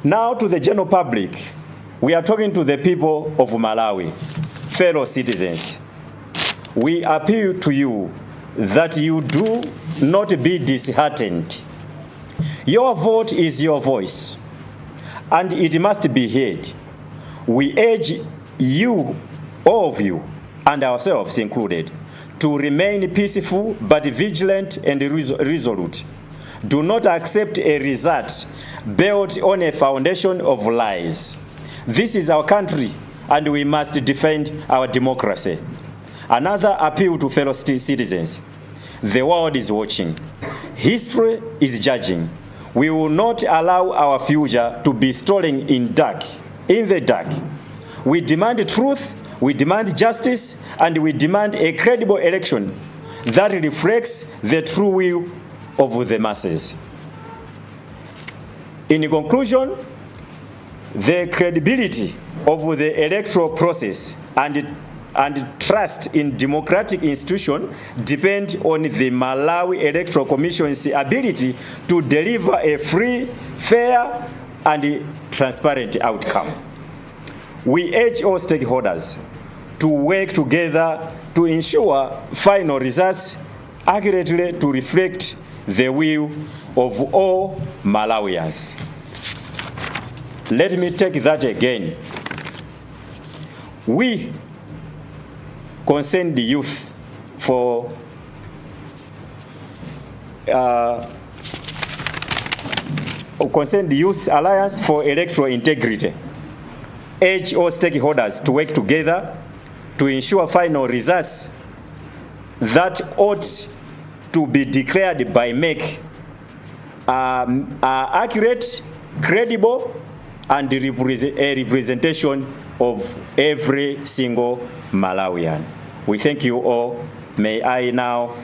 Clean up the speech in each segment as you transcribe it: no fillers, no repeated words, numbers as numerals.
Now to the general public, we are talking to the people of Malawi, fellow citizens. We appeal to you that you do not be disheartened. Your vote is your voice, and it must be heard. We urge you, all of you, and ourselves included, to remain peaceful but vigilant and resolute. Do not accept a result built on a foundation of lies. This is our country, and we must defend our democracy. Another appeal to fellow citizens. The world is watching. History is judging. We will not allow our future to be stolen in the dark. We demand truth, we demand justice, and we demand a credible election that reflects the true will of the masses. In conclusion, the credibility of the electoral process and trust in democratic institution depend on the Malawi Electoral Commission's ability to deliver a free, fair, and transparent outcome. We urge all stakeholders to work together to ensure final results accurately to reflect the will of all Malawians. Let me take that again. We concern the youth for Concerned Youth Alliance for Electoral Integrity urge all stakeholders to work together to ensure final results that ought to be declared by MEC are accurate, credible, and a representation of every single Malawian. We thank you all. May I now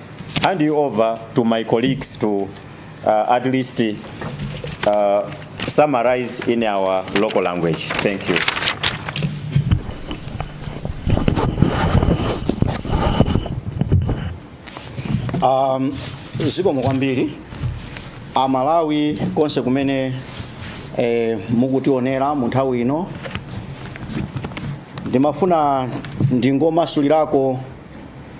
hand you over to my colleagues to at least summarize in our local language. Thank you. Zikomo kwambiri Amalawi konse kumene mukutionera mu nthawi ino. Ndimafuna ndingomasulirako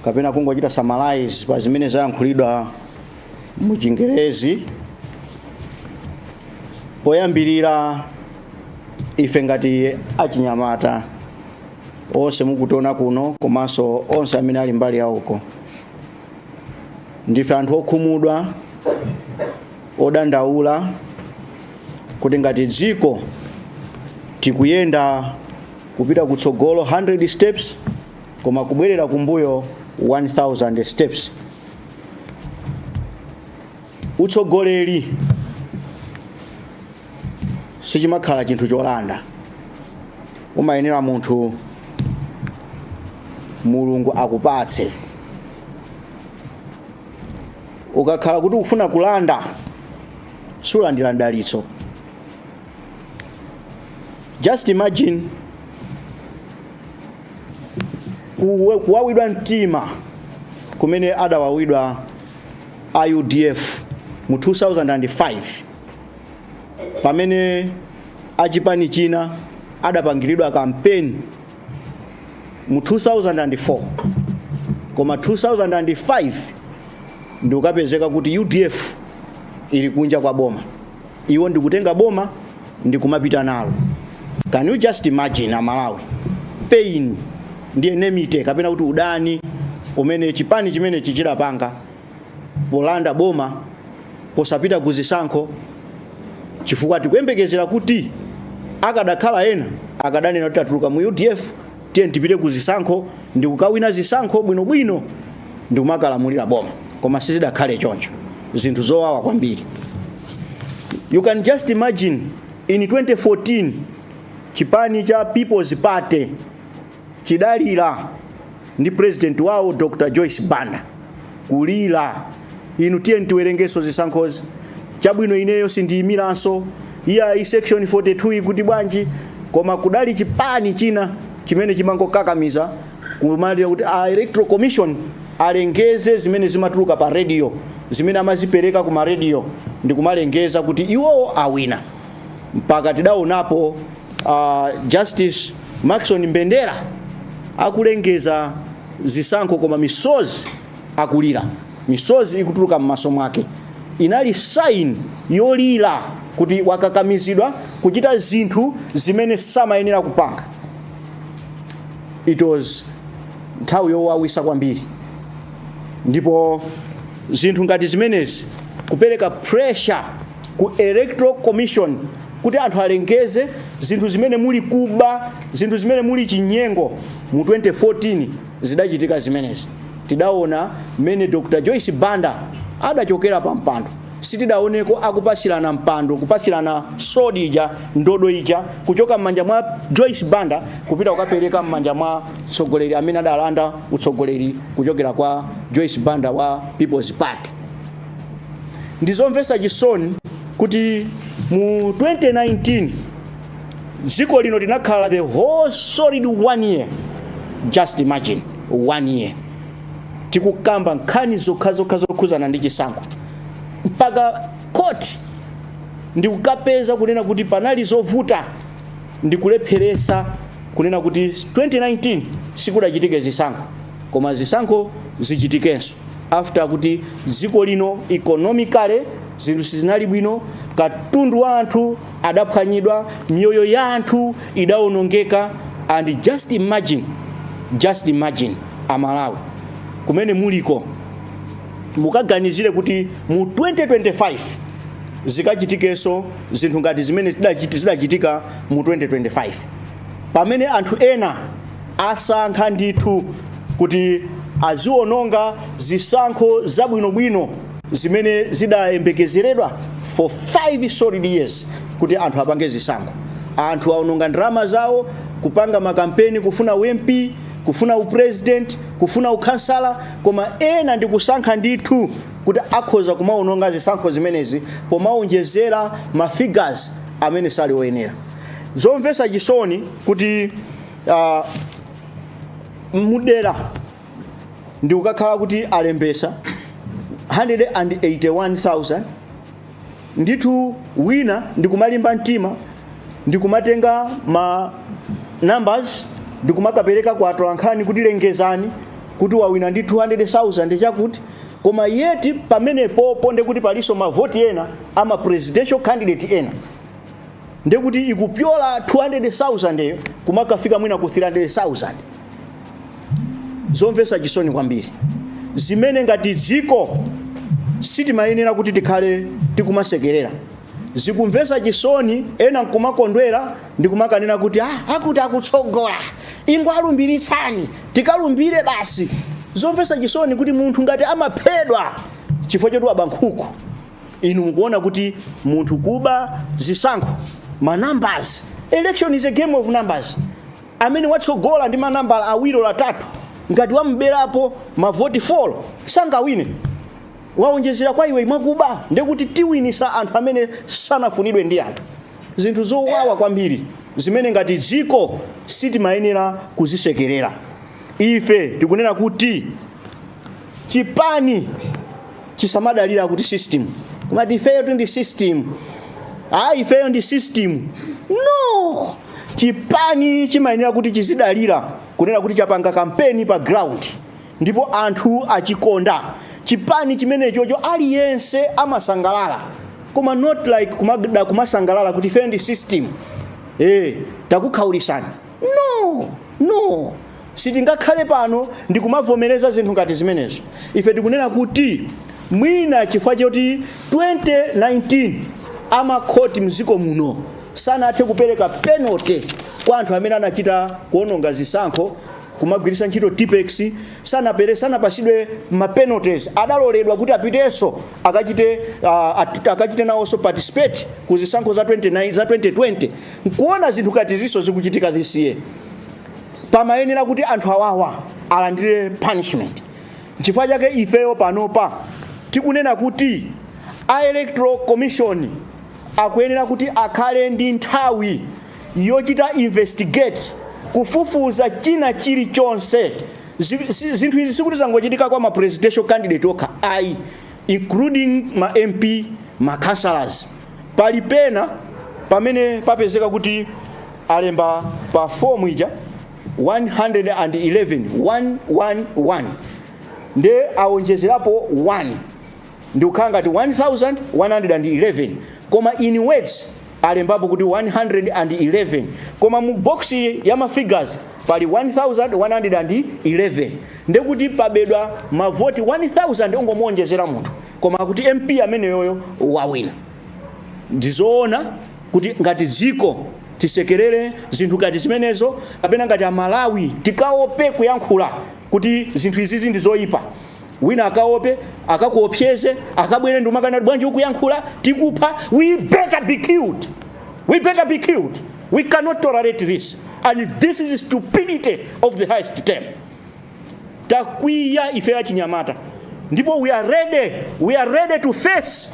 kapena kungochita summarize pa zimene zayankhulidwa mu Chingerezi. Poyambirira, ife ngati achinyamata onse mukutiona kuno komanso onse amene ali mbali yawuko, ndife anthu okhumudwa, odandaula kuti ngati dziko tikuyenda kupita kutsogolo 100 steps koma kubwerera kumbuyo 1000 steps. Utsogoleri sichimakhala chinthu cholanda, umayenera munthu Mulungu akupatse. Ukakhala kuti ufuna kulanda, sulandira mdalitso. Just imagine kuwawidwa mtima kumene adawawidwa a UDF mu 2005 pamene achipani china adapangiridwa kampeni mu 2004, koma 2005 ndikukapezeka kuti UDF ili kunja kwa boma, iwo ndikutenga boma ndikumapita nalo. Can you just imagine, Amalawi, pain ndi enmity kapena kuti udani umene chipani chimene chichidapanga polanda boma posapita kuzisankho, chifukwa tikuyembekezera kuti akadakhala ena akadanena kuti tatuluka mu UDF, tiye tipite kuzisankho ndikukawina zisankho bwinobwino ndikumakalamulira boma, koma sizidakhale choncho. Zinthu zowawa kwambiri. You can just imagine in 2014 chipani cha People's Party chidalira ndi president wawo Dr Joyce Banda kulira, "Inu, tiye tiwerengeso zisankhozi. Chabwino, ineyo sindiyimiranso. Iya, section 42 ikuti bwanji?" Koma kudali chipani china chimene chimangokakamiza kumalira kuti a Electoral Commission alengeze zimene zimatuluka pa radio, zimene amazipereka ku ma radio, ndi kumalengeza kuti iwowo awina. Mpaka tidaonapo Justice Maxon Mbendera akulengeza zisankho koma misozi akulira, misozi ikutuluka m'maso mwake. Inali sign yolira kuti wakakamizidwa kuchita zinthu zimene samayenera kupanga. It was nthawi yowawisa kwambiri. Ndipo zinthu ngati zimenezi, kupereka pressure ku Electoral Commission kuti anthu alengeze zinthu zimene muli kuba, zinthu zimene muli chinyengo, mu 2014 zidachitika zimenezi. Tidaona mmene Dr Joyce Banda adachokera pa mpando. Sitidaoneko akupasirana mpando, kupasirana sword ija, ndodo ija, kuchoka m'manja mwa Joyce Banda kupita kukapereka m'manja mwa mtsogoleri amene adalanda utsogoleri kuchokera kwa Joyce Banda wa People's Party. Ndizomvetsa chisoni kuti mu 2019 dziko lino linakhala the whole solid one year, just imagine, one year tikukamba nkhani zokhazokha zokhuzana ndi chisankho, mpaka court ndikukapeza kunena kuti panali zovuta ndikulepheresa kunena kuti 2019 sikudachitike zisankho, koma zisankho zichitikenso after kuti dziko lino economically zinthu sizinali bwino, katundu wa anthu adaphwanyidwa, miyoyo ya anthu idawonongeka. And just imagine, just imagine, Amalawi kumene muliko, mukaganizire kuti mu 2025 zikachitikenso zinthu ngati zimene zidachitika mu 2025, pamene anthu ena asankha ndithu kuti aziononga zisankho zabwinobwino zimene zidayembekezeredwa for 5 solid years kuti anthu apange zisankho. Anthu aononga ndalama zawo kupanga makampeni, kufuna uMP, kufuna upresident, kufuna ukhansala, koma ena ndikusankha ndithu kuti akhoza kumaononga zisankho zimenezi pomaonjezera ma figures amene sali oyenera. Zomvetsa chisoni kuti mudera ndikukakhala kuti alembesa 181,000 ndithu, wina ndikumalimba mtima ndikumatenga ma numbers ndikumakapereka kwa atolankhani kuti lengezani kuti wawina ndi 200,000 chakuti, koma yet pamenepo ponde kuti palinso mavoti ena ama presidential candidate ena, ndekuti ikupyola 200,000 eyo kumakafika mwina ku 300,000. Zomvetsa chisoni kwambiri, zimene ngati dziko sitimayenera kuti tikhale tikumasekerera. Zikumvetsa chisoni, ena nkumakondwera ndikumakanena kuti, "Ah, akuti akutsogola, ingo alumbiritsani tikalumbire basi." Zomvetsa chisoni kuti munthu ngati amaphedwa chifukwa choti waba nkhuku, inu mukuona kuti munthu kuba zisankho, ma numbers, election is a game of numbers, amene watsogola ndi manambala awiri or atatu, ngati wamuberapo mavoti 4 sangawine. Waonjezera kwa iwe mwakuba, ndekuti tiwinisa anthu amene sanafunidwe ndi anthu. Zinthu zowawa kwambiri zimene ngati dziko sitimayenera kuzisekerera. Ife tikunena kuti chipani chisamadalira kuti system, kumati ifeyo ndi system, ah, ifeyo ndi system. No, chipani chimayenera kuti chizidalira kunena kuti chapanga kampeni pa ground ndipo anthu achikonda chipani chimenechocho, aliyense amasangalala, koma not like kumasangalala kuti ifeyo ndi system, takukhaulisani. No, no, sitingakhale pano ndikumavomereza zinthu ngati zimenezo. Ife tikunena kuti mwina chifukwa choti 2019 amakhoti mdziko muno sanathe kupereka penalty kwa anthu amene anachita kuononga zisankho kumagwiritsa ntchito Tipex, sanapasidwe ma penalties, adaloledwa kuti apitenso akachite nawonso participate ku zisankho za 29, za 2020, nkuona zinthu ngati ziso zikuchitika this year, pamayenera kuti anthu awawa alandire punishment. Chifukwa chake ifeyo panopa tikunena kuti a Electoral Commission akuyenera kuti akhale ndi nthawi yochita investigate, kufufuza china chilichonse. Zinthu izi sikuti zangochitika kwa ma presidential candidate okha ayi, including ma MP, ma councillors. Pali pena Pamene papezeka kuti alemba pa fomu ija 111, 111, nde awonjezerapo 1 ndikukhala ngati 1111, koma in words alembapo kuti 111, koma mu box ya ma figures pali 1111, ndekuti pabedwa mavoti 1000 ongomuonjezera munthu, koma kuti MP ameneyoyo wawina. Ndizoona kuti ngati dziko tisekerere zinthu ngati zimenezo, kapena ngati Amalawi tikaope kuyankhula kuti zinthu izizi ndi zoyipa? Wina akaope, akakuopseze, akabwere ndi umakana, "Bwanji ukuyankhula? Tikupha." We better be killed, we better be killed. We cannot tolerate this, and this is stupidity of the highest term. Takwiya ife achinyamata, ndipo we are ready, we are ready to face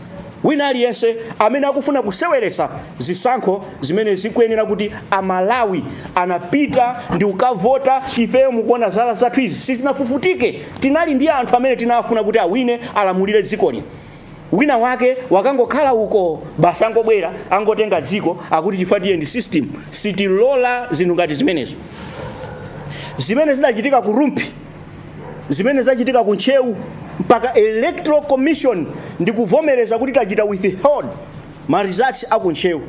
wina aliyense amene akufuna kuseweretsa zisankho zimene zikuyenera kuti Amalawi anapita ndi kukavota. Ifeyo mukuona zala zathu izi sizinafufutike. Tinali ndi anthu amene tinafuna kuti awine, alamulire dziko lino. Wina wake wakangokhala uko basi, angobwera, angotenga dziko, akuti chifukwa tiye ndi system. Sitilola zinthu ngati zimenezo, zimene zinachitika ku Rumphi, zimene zachitika ku Ntcheu, mpaka Electoral Commission ndikuvomereza kuti tachita withhold ma results aku Ntcheu,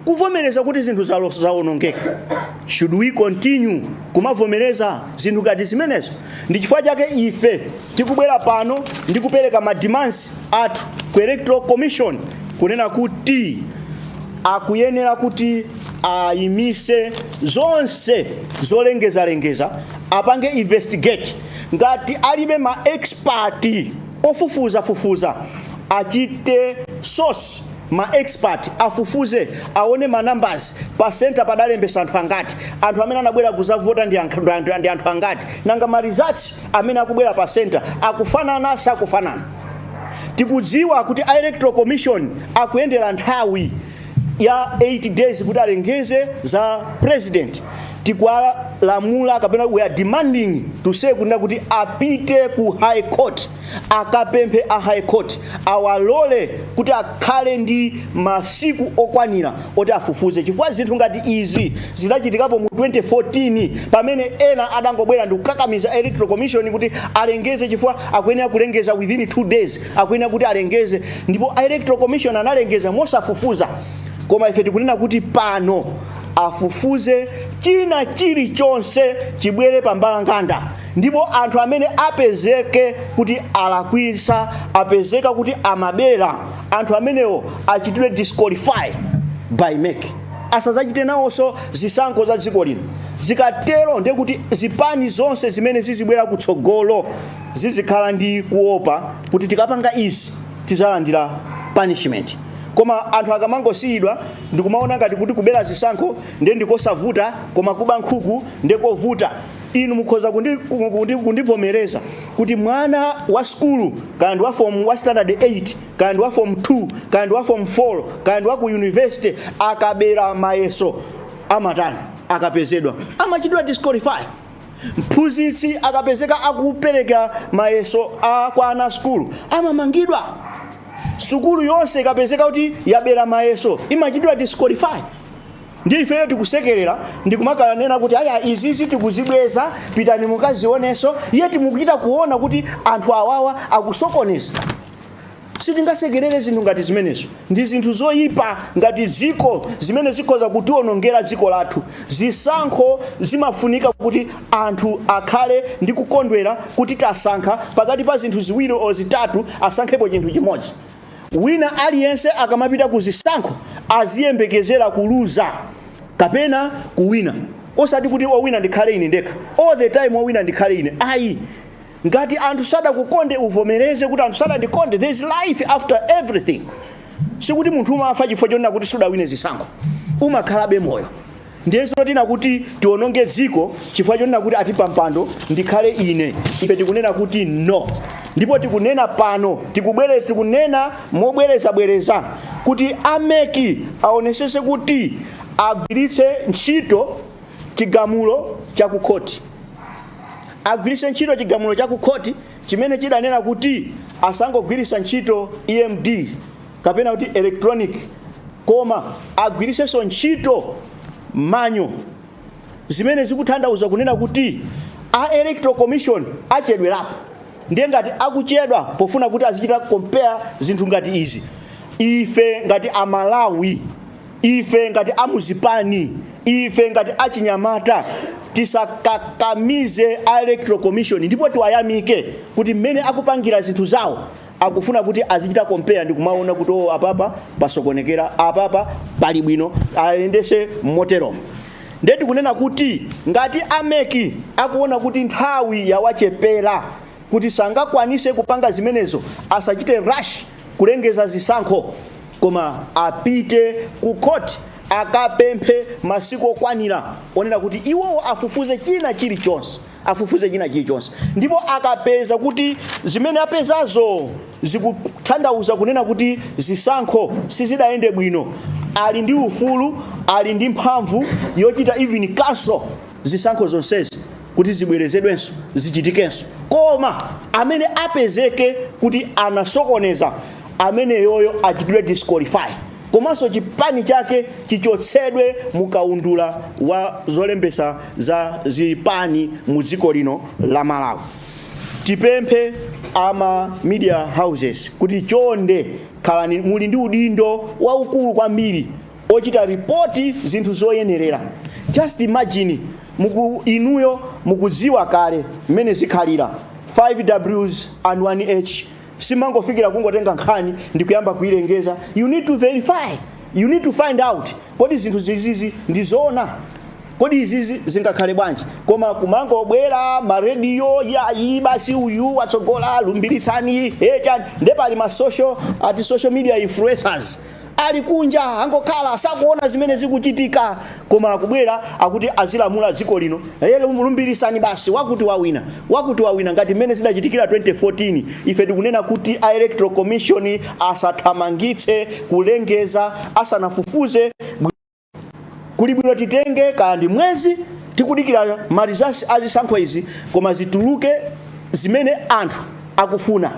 kuvomereza kuti zinthu zawonongeka. Should we continue kumavomereza zinthu ngati zimenezo? Ndi chifukwa chake ife tikubwera pano ndi kupereka ma demands athu ku Electoral Commission, kunena kuti akuyenera kuti ayimise zonse zolengezalengeza, apange investigate. Ngati alibe ma expert ofufuzafufuza, achite source ma expert, afufuze, aone ma numbers pa center, padalembesa anthu angati, anthu amene anabwera kuzavota ndi anthu angati, nanga ma results amene akubwera pa center akufanana, sakufanana? Tikudziwa kuti a Electoral Commission akuyendera nthawi ya 8 days kuti alengeze za president. Tikuwalamula, kapena we are demanding to say, kunena kuti apite ku High Court, akapemphe a High Court awalole kuti akhale ndi masiku okwanira oti afufuze, chifukwa zinthu ngati izi zidachitikapo mu 2014, pamene ena adangobwera ndi kukakamiza Electoral Commission kuti alengeze, chifukwa akuyenera kulengeza within 2 days, akuyenera kuti alengeze, ndipo Electoral Commission analengeza mosafufuza. Koma ife tikunena kuti pano afufuze, china chilichonse chibwere pa mbalanganda, ndipo anthu amene apezeke kuti alakwisa, apezeka kuti amabera, anthu amenewo achitidwe disqualify by MEC, asadzachite nawonso zisankho za dziko lino. Zikatero ndiye kuti zipani zonse zimene zizibwera kutsogolo zizikhala ndi kuopa kuti tikapanga izi tizalandira punishment. Koma anthu akamangosiyidwa, ndikumaona ngati kuti kubera zisankho ndiye ndikosavuta, koma kuba nkhuku ndiye kovuta. Inu mukhoza kundivomereza kuti mwana wa skulu, kaya ndi wa form wa standard 8, kaya ndi wa form 2, kaya ndi wa form 4, kaya ndi wa ku university, akabera mayeso amatani? Akapezedwa amachitidwa disqualify. Mphunzitsi akapezeka akupereka mayeso a kwa ana skulu amamangidwa. Sukulu yonse ikapezeka kuti yabera mayeso imachitidwa disqualify. Ndi ifeyo tikusekerera ndikumakanena kuti aya, izizi tikuzibweza, pitani mukazionenso, iye timukuchita kuona kuti anthu awawa akusokoneza. Sitingasekerere zinthu ngati zimenezo. Ndi zinthu zoyipa ngati ziko zimene zikhoza kutionongera dziko lathu. Zisankho zimafunika kuti anthu akhale ndi kukondwera kuti tasankha pakati pa zinthu ziwiri o zitatu, asankhepo chinthu chimodzi. Wina aliyense akamapita ku zisankho aziyembekezera kuluza kapena kuwina, osati kuti owina ndikhale ine ndekha all the time, owina ndikhale ine, ayi. Ngati anthu sadakukonde, uvomereze kuti anthu sadandikonde. There is life after everything. Sikuti munthu umafa chifukwa chonena kuti sudawine zisankho, umakhalabe moyo. Ndiye zotina kuti tiononge dziko chifukwa chonena kuti ati pampando ndikhale ine, ife tikunena kuti no. Ndipo tikunena pano, tikubwereza, tikunena mobwerezabwereza kuti a MEC aonesese kuti agwiritse ntchito chigamulo chakukhoti, agwiritse ntchito chigamulo chakukhoti chimene chidanena kuti asangogwiritsa ntchito EMD, kapena kuti electronic Koma agwirisenso ntchito manual, zimene zikutanthauza kunena kuti a Electoral Commission achedwerapo. Ndiye ngati akuchedwa pofuna kuti azichita compare zinthu ngati izi, ife ngati Amalawi, ife ngati amuzipani, ife ngati achinyamata, tisakakamize a Electoral Commission. Ndipo tiwayamike kuti mmene akupangira zinthu zawo, akufuna kuti azichita compare ndi kumaona kuti, oh, apapa pasokonekera, apapa pali bwino, ayendese moteromo. Ndiye tikunena kuti ngati a MEC akuona kuti nthawi yawachepera kuti sangakwanise kupanga zimenezo, asachite rush kulengeza zisankho, koma apite ku court akapemphe masiku okwanira onena kuti iwowo afufuze china chilichonse, afufuze china chilichonse. Ndipo akapeza kuti zimene apezazo zikutanthauza kunena kuti zisankho sizidayende bwino, ali ndi ufulu, ali ndi mphamvu yochita even cancel zisankho zonsezi kuti zibwerezedwenso, zichitikenso. Koma amene apezeke kuti anasokoneza, ameneyoyo achitidwe disqualify, komanso chipani chake chichotsedwe mukaundula wa zolembesa za zipani mu dziko lino la Malawi. Tipemphe ama media houses kuti chonde khalani muli ndi udindo waukulu kwambiri ochita report zinthu zoyenerera. Just imagine, inuyo mukudziwa kale mmene zikhalira, 5 Ws and 1 H. Simangofikira kungotenga nkhani ndi kuyamba kuilengeza. You need to verify, you need to find out, kodi zinthu zizizi ndizoona? Kodi izizi zingakhale bwanji? Koma kumangobwera marediyo, yayi basi, uyu watsogola, lumbiritsani, chani. Nde pali ma social, ati social media influencers, ali kunja angokhala, sakuona zimene zikuchitika, koma akubwera akuti azilamula dziko lino. Lumbirisani basi, wakuti wawina, wakuti wawina, ngati mmene zidachitikira 2014. Ife tikunena kuti a Electoral Commission asathamangitse kulengeza asanafufuze. Kuli bwino titenge kaya ndi mwezi tikudikira ma results azisankho izi, koma zituluke zimene anthu akufuna.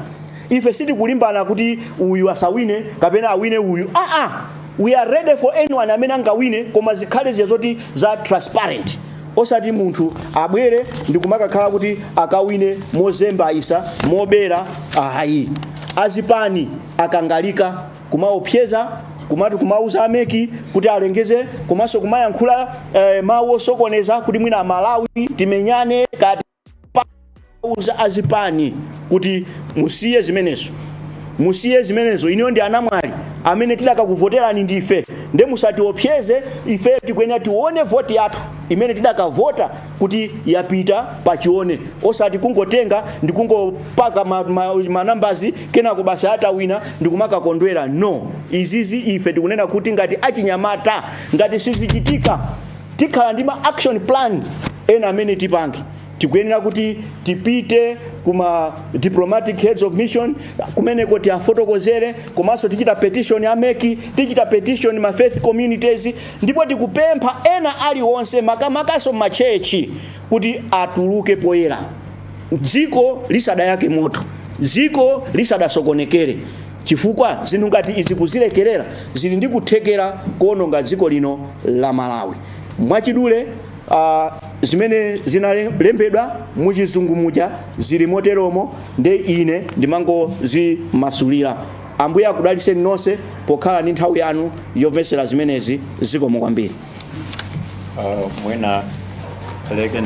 Ife sitikulimbana kuti uyu asawine kapena awine uyu. Ah ah, we are ready for anyone amene angawine, koma zikhale ziya zoti za transparent, osati munthu abwere ndi kumakakhala kuti akawine mozemba isa, mobera, ayi. Azipani akangalika kumaopseza, kumati kumauza a MEC kuti alengeze, komanso kumayankhula mawu osokoneza kuti mwina Amalawi timenyane. Kati uza azipani kuti musiye zimenezo, musiye zimenezo. Iniyo ndi anamwali amene tidakakuvoterani ndife, nde musatiopseze. Ife tikuyenera tione voti yathu imene tidakavota kuti yapita pachione, osati kungotenga ndi kungopaka ma numbers kenako basi atawina ndikumakakondwera. No, izizi ife tikunena kuti ngati achinyamata, ngati sizichitika, tikhala ndi ma action plan ena amene tipange. Tikuyenera kuti tipite kuma diplomatic heads of mission kumeneko tiafotokozere, komanso tichita petition a MEC, tichita petition ma faith communities, ndipo tikupempha ena aliwonse, makamakaso ma church, kuti atuluke poyera dziko lisadayake moto, dziko lisadasokonekere, chifukwa zinthu ngati izi kuzilekerera zili ndi kuthekera kuononga dziko lino la Malawi. Mwachidule, zimene zinalembedwa muchizungu muja zili moteromo, nde ine ndimangozimasulira. Ambuye akudalitseni nonse pokhala ndi nthawi yanu yomvetsera zimenezi. Zikomo kwambiri. Mwina aleke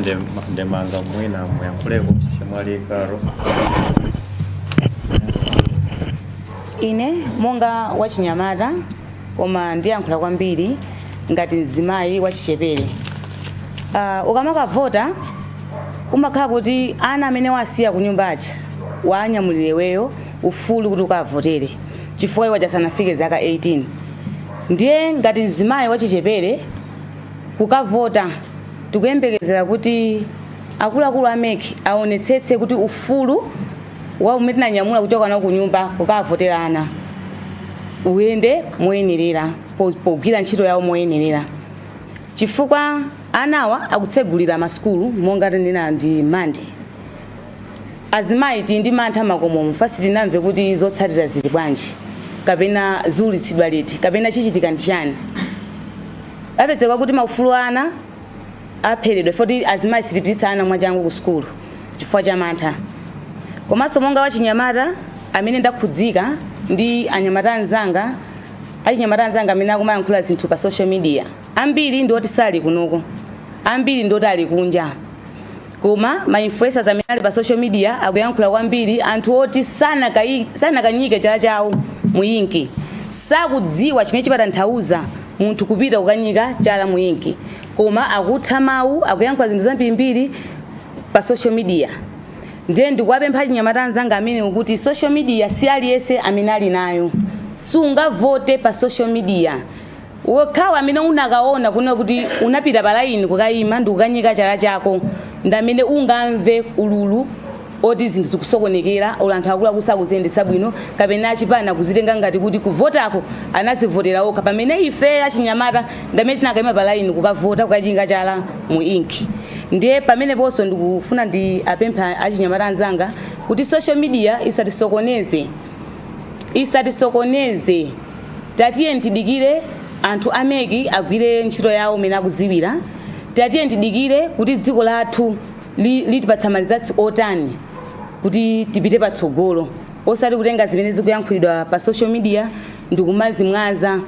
ndemanga, mwina muyankhuleko, chemwali Karo. Ine monga wachinyamata, koma ndiyankhula kwambiri ngati mzimayi wachichepere, ukamakavota umakhala kuti ana amene wasiya ku nyumba aja wanyamulire weyo ufulu kuti ukavotere, chifukwa iwo aja sanafike zaka 18. Ndiye ngati mzimayi wachichepere kukavota, tikuyembekezera kuti akuluakulu a MEC aonetsetse kuti ufulu wa umene tinanyamula kuchoka nawo ku nyumba kukavotera ana uyende moyenerera pogwira ntchito yawo moyenerera, chifukwa anawa akutsegulira masukulu monga tinena ndi Mande. Azimayi tili ndi mantha makomomo, first tinamve kuti zotsatira zili bwanji. Kapena ziulutsidwa liti? Kapena chichitika ndi chani? Apezeka kuti maufulu ana apheredwa foti azimayi sitipititsa ana mwachangu ku sukulu chifukwa cha mantha. Komanso monga wachinyamata amene ndakhudzika ndi anyamata anzanga, achinyamata anzanga amene akumayankhula zinthu pa social media, ambiri ndi oti sali kunoko, ambiri ndi oti ali kunja, koma ma influencers amene ali pa social media akuyankhula kwambiri. Anthu oti sanakanyike chala chawo mu inki, sakudziwa chimene chimatanthauza munthu kupita kukanyika chala mu inki, koma akutha mawu, akuyankhula zinthu zambirimbiri pa social media. Ndiye ndikuwapempha achinyamata anzanga amene kuti social media si aliyense amene ali nayo. Sungavote pa social media. Wekhawa amene unakaona kuna kuti unapita pa line kukayima ndi kukanyika chala chako ndi amene ungamve ululu oti zinthu zikusokonekera, olo anthu akuluakulu sakuziyendetsa bwino, kapena achipana kuzitenga ngati kuti kuvotako anazivotera okha, pamene ife achinyamata ndi amene tinakayima pa line kukavota, kukanyika chala mu inki. Ndiye pameneponso ndikufuna ndi apempha achinyamata anzanga kuti social media isatisokoneze, isatisokoneze. Tatiye tidikire anthu a MEC agwire ntchito yawo mene akudziwira. Tatiye tidikire kuti dziko lathu litipatsa ma results otani kuti tipite patsogolo, osati kutenga zimene zikuyankhulidwa pa social media ndikumazimwaza.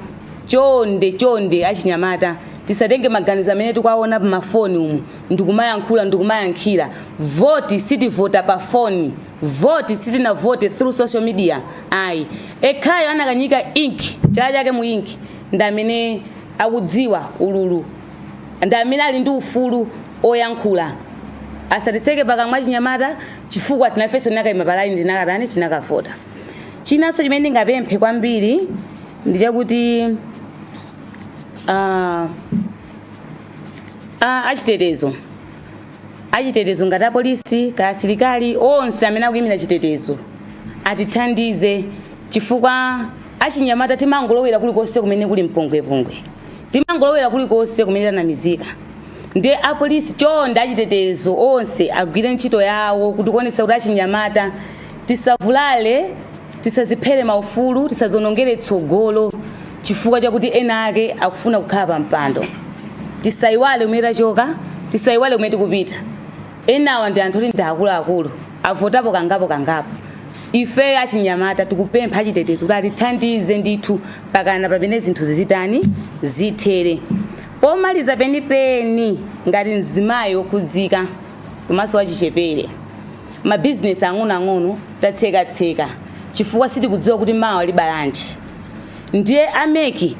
Chonde chonde, achinyamata, tisatenge maganizo amene tikuwaona pa mafoni umu ndikumayankhula, ndikumayankhira. Voti sitivota pa foni, voti sitinavote through social media, ayi. Ekhayo anakanyika ink, chala chake mu ink, ndi amene akudziwa ululu, ndi amene ali ndi ufulu oyankhula. Asatitseke pakamwa achinyamata, chifukwa tinafenso tinakayima pa line, tinakatani, tinakavota. Chinanso chimene ndingapemphe kwambiri ndi chakuti achitetezo ngati apolisi kaya asilikali, onse amene akuyimira chitetezo atithandize, chifukwa achinyamata timangolowera kulikonse kumene kuli mpungwepungwe, timangolowera kulikonse kumene tanamizika. Ndiye apolisi chonde, achitetezo onse agwire ntchito yawo kuti kuonetsa kuti achinyamata tisavulale, tisaziphere maufulu, tisazonongere tsogolo chifukwa chakuti ena ake akufuna kukhala pa mpando. Tisayiwale kumene tachoka, tisayiwale kumene tikupita. Enawa ndi anthu oti ndi akuluakulu, avotapo kangapo kangapo. Ife achinyamata tikupempha achitetezo kuti atithandize ndithu pakana pamene zinthu zizitani, zithere. Pomaliza penipeni, ngati mzimayi wokhudzika komanso wachichepere, mabizinesi ang'onoang'ono tatsekatseka chifukwa sitikudziwa kuti mawa libalanji. Ndiye a MEC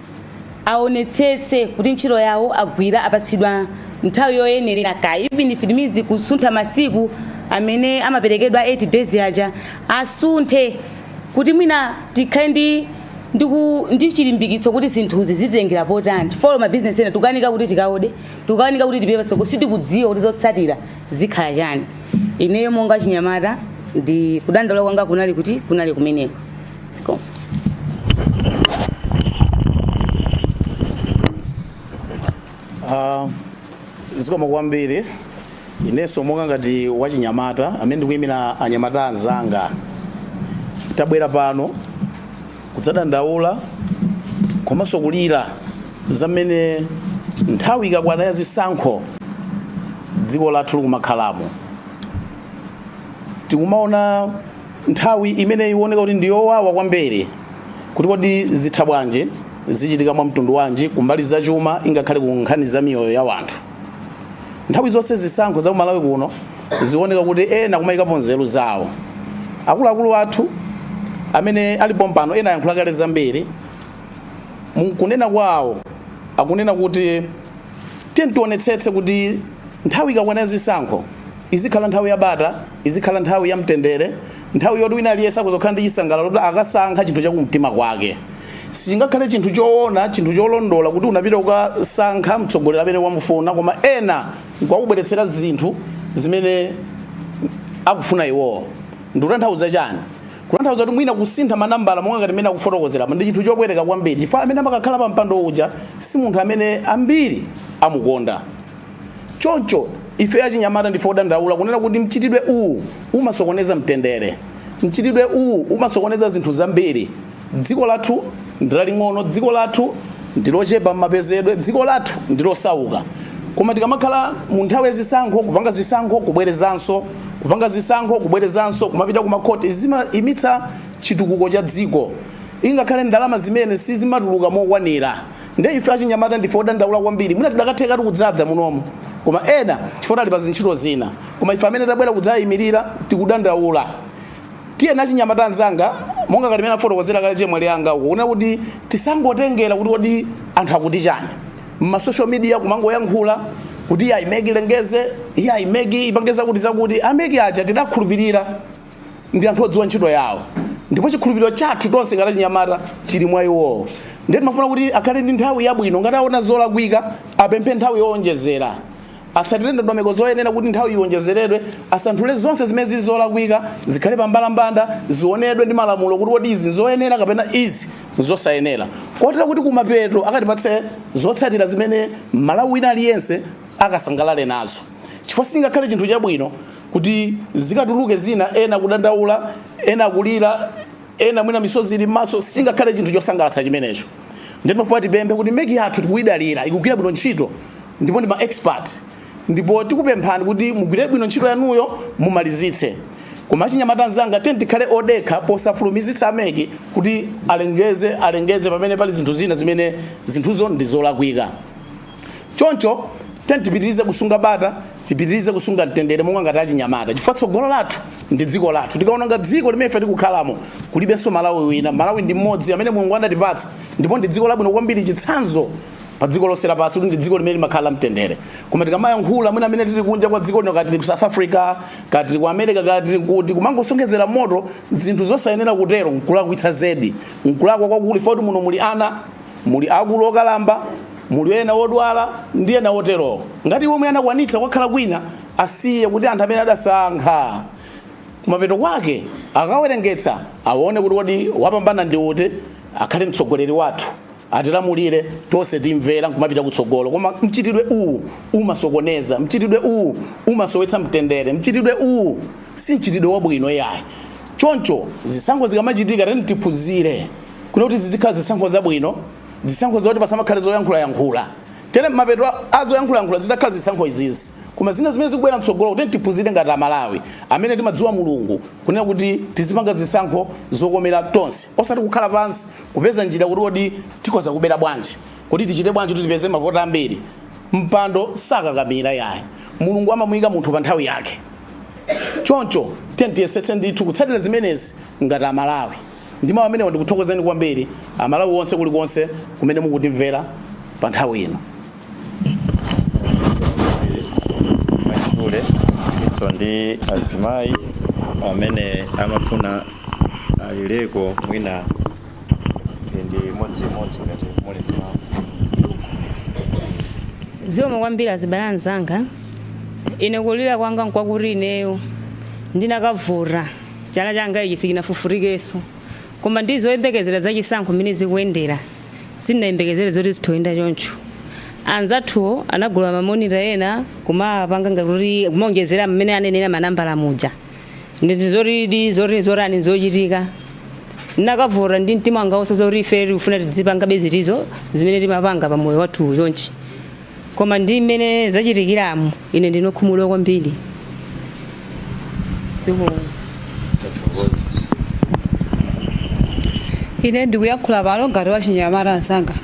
aonetsetse kuti ntchito yawo agwira, apatsidwa nthawi yoyenerera ka, even if it means kusuntha masiku amene amaperekedwa 8 days aja, asunthe kuti mwina tikhale ndi chilimbikitso kuti zinthuzi zitengera potani, chifukwa mabizinesi ena tikukanika kuti tikaode, tikukanika kuti tipite patsogolo, sitikudziwa kuti zotsatira zikhala chani. Ineyo monga chinyamata ndi kudandaula kwanga kunali kuti kunali kumeneko. Zikomo. Zikomo kwambiri. Inenso monga ngati wachinyamata amene ndikuyimira anyamata anzanga, tabwera pano kudzadandaula komanso kulira zamene nthawi ikakwana ya zisankho dziko lathu likumakhalamo. Tikumaona nthawi imene ikuoneka kuti ndiyowawa kwambiri, kuti kodi zitha bwanji, zichitika mwa mtundu wanji kumbali zachuma, ingakhale ku nkhani za miyoyo ya wanthu. Nthawi zonse zisankho za kumalawi kuno zioneka kuti ena kumayikapo nzeru zawo. Akuluakulu athu amene alipo mpano, ena ayankhula kale zambiri. Mukunena kwawo akunena kuti tiye tionetsetse kuti nthawi ikakwana ya zisankho izikhala nthawi ya bata, izikhala nthawi ya mtendere, nthawi yoti wina aliyense akuzokhala ndi chisangalalo kuti akasankha chinthu chakumtima kwake. Sichingakhale chinthu choona, chinthu cholondola kuti unapita kukasankha mtsogoleri amene wamufuna, koma ena nkwakubweretsera zinthu zimene akufuna iwowo. Ndikutanthauza chani? Kutanthauza kuti mwina kusintha manambala monga ngati mmene akufotokozera ndi chinthu chopweteka kwambiri, chifukwa amene amakakhala pa mpando uja si munthu amene ambiri amukonda. Choncho ife achinyamata ndife odandaula kunena kuti mchitidwe uwu umasokoneza mtendere, mchitidwe uwu umasokoneza zinthu zambiri. Dziko lathu ndi laling'ono, dziko lathu ndi lochepa m'mapezedwe, dziko lathu ndi losauka, koma tikamakhala mu nthawi ya zisankho, kupanga zisankho, kubwerezanso, kupanga zisankho, kubwerezanso, kumapita ku makhoti, zimayimitsa chitukuko cha dziko, ingakhale ndalama zimene sizimatuluka mokwanira. Nde ife achinyamata ndife odandaula kwambiri. Mwina tidakatheka tikudzadza munomo, koma ena chifukwa ali pa zintchito zina, koma ife amene tabwera kudzayimirira tikudandaula. Tiyeni achinyamata anzanga, monga ngati mene afotokozera kale chemwali anga uko, kunena kuti tisangotengera kuti kodi anthu akuti chani mma social media, kumangoyankhula kuti iya, MEC ilengeze, iya, MEC ipange zakuti zakuti. A MEC aja tidakhulupirira ndi anthu odziwa ntchito yawo, ndipo chikhulupiriro chathu tonse ngati achinyamata chili mwa iwowo. Ndiye timafuna kuti akhale ndi nthawi yabwino. Ngati aona zolakwika, apemphe nthawi yowonjezera, atsatire ndondomeko zoyenera kuti nthawi iwonjezeredwe, asanthule zonse zimene zili zolakwika, zikhale pambalambanda, zionedwe ndi malamulo kuti kodi izi nzoyenera kapena izi nzosayenera, kotero kuti kumapeto akatipatse zotsatira zimene Malawi wina aliyense akasangalale nazo, chifukwa singakhale chinthu chabwino kuti zikatuluke zina, ena kudandaula, ena kulira, ena mwina misozi ili m'maso. Singakhale chinthu chosangalatsa chimenecho. Ndiye timafuna tipemphe kuti MEC yathu tikuyidalira, ikugwira bwino ntchito ndipo ndi ma expert, ndipo tikupemphani kuti mugwire bwino ntchito yanuyo, mumalizitse. Koma achinyamata anzanga, tiyeni tikhale odekha posafulumizitsa a MEC kuti alengeze, alengeze pamene pali zinthu zina zimene zinthuzo ndi zolakwika. Choncho tiyeni tipitirize kusunga bata, tipitirize kusunga mtendere monga ngati achinyamata, chifukwa tsogolo lathu ndi dziko lathu. Tikaononga dziko limene ife tikukhalamo, kulibenso Malawi wina. Malawi ndi mmodzi amene Mulungu anatipatsa, ndipo ndi dziko labwino kwambiri, chitsanzo pa dziko lonse lapansi kuti ndi dziko limene limakhala mtendere. Koma tikamayankhula mwina amene tili kunja kwa dziko lino, kati tili ku South Africa, kati tili ku America, kati tili kuti, kumangosonkhezera moto zinthu zosayenera kutero, nkulakwitsa zedi, nkulakwa kwakulu, chifukwa kuti muno muli ana, muli akulu okalamba, muli ena odwala ndi ena oterowo. Ngati iwo mwina anakwanitsa kukakhala kwina, asiye kuti anthu amene adasankha kumapeto kwake akawerengetsa, aone kuti kodi wapambana ndi uti, akhale mtsogoleri wathu, atilamulire, tonse timvera nkumapita kutsogolo. Koma mchitidwe uwu umasokoneza, mchitidwe uwu umasowetsa mtendere, mchitidwe uwu si mchitidwe wabwino yayi. Choncho zisankho zikamachitika, tiyeni tiphunzire kuna kuti zizikhala zisankho zabwino, zisankho zoti pasamakhale zoyankhulayankhula. Tere mapeto azoyankhulayankhula zidzakhala zisankho izizi, koma zina zimene zikubwera mtsogolo, kuti tiphunzire ngati Amalawi amene timadziwa Mulungu kunena kuti tizipanga zisankho zokomera tonse, osati kukhala pansi kupeza njira kuti kodi tikhoza kubera bwanji, kuti tichite bwanji kuti tipeze mavoti ambiri. Mpando sakakamira yayi, Mulungu amamuyika munthu pa nthawi yake. Choncho tiyeni tiyesetse ndithu kutsatira zimenezi ngati Amalawi. Ndi mawu amenewa ndikuthokozeni kwambiri, Amalawi onse kulikonse kumene mukutimvera pa nthawi ino. Mwachidule iso ndi azimayi amene amafuna alileko mwina mphindi imodziimodzi ngati muli ndi mawu. Zikomo kwambiri, azibale anzanga. Ine kulira kwanga nkwakuti ineyo ndinakavota, chala changa ichi sichinafufutikenso, koma ndi zoyembekezera zachisankho mmene zikuyendera, sindinayembekezere zoti zithoyenda choncho. Anzathuwo anagula ma monitor ena kumapanga ngati kumaonjezera mmene anenera manambala muja. Ndi zoti ndi zoti zorani zochitika. Ndinakavota ndi mtima wanga wonse zoti ife tikufuna tidzipanga bezitizo zimene timapanga pa moyo wathu chonchi, koma ndi mmene zachitikiramu, ine ndinokhumudwa kwambiri. Zikomo. Tathokoza. Ine ndikuyankhula pano ngati wachinyamata anzanga.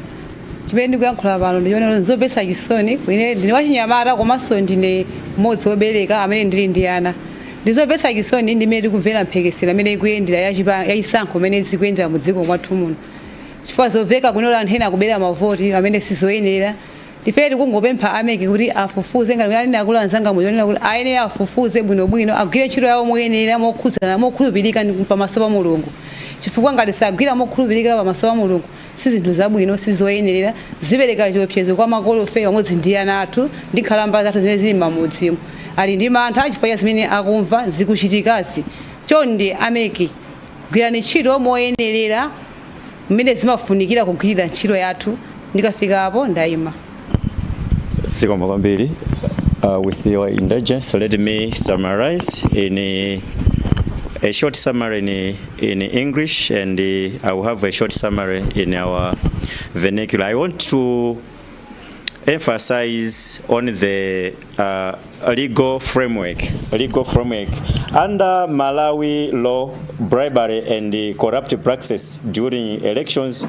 Chimene ndikuyankhula pano ndichonero nzomvetsa chisoni. Ine ndine wachinyamata komanso ndine mmodzi wobereka amene ndili ndi ana. Ndizomvetsa chisoni ndimene tikumvera mphekesera imene ikuyendera yachisankho imene zikuyendera mu dziko mwathu muno, chifukwa zomveka kunena anthu ena akubera mavoti amene sizoyenera. Ife tikungopempha a MEC kuti afufuze ngati anene akulu anzanga muchonena kuti ayenera afufuze bwinobwino, agwire ntchito yawo moyenera, mokhudzana, mokhulupirika ndi pamaso pa Mulungu, chifukwa ngati sagwira mokhulupirika pamaso pa Mulungu, si zinthu zabwino, sizoyenerera. Zipereka chiopsezo kwa makolofe pamodzi ndi ana athu ndi nkhalamba zathu zimene zili m'mamudzimo, ali ndi mantha chifukwa cha zimene akumva zikuchitikazi. Chonde a MEC, gwirani ntchito moyenerera mmene zimafunikira kugwirira ntchito yathu. Ndikafika apo ndayima. Zikomo kwambiri. With your indulgence, let me summarize in A short summary in English, and I will have a short summary in our vernacular. I want to emphasize on the legal framework. Legal framework. Under Malawi law, bribery and corrupt practices during elections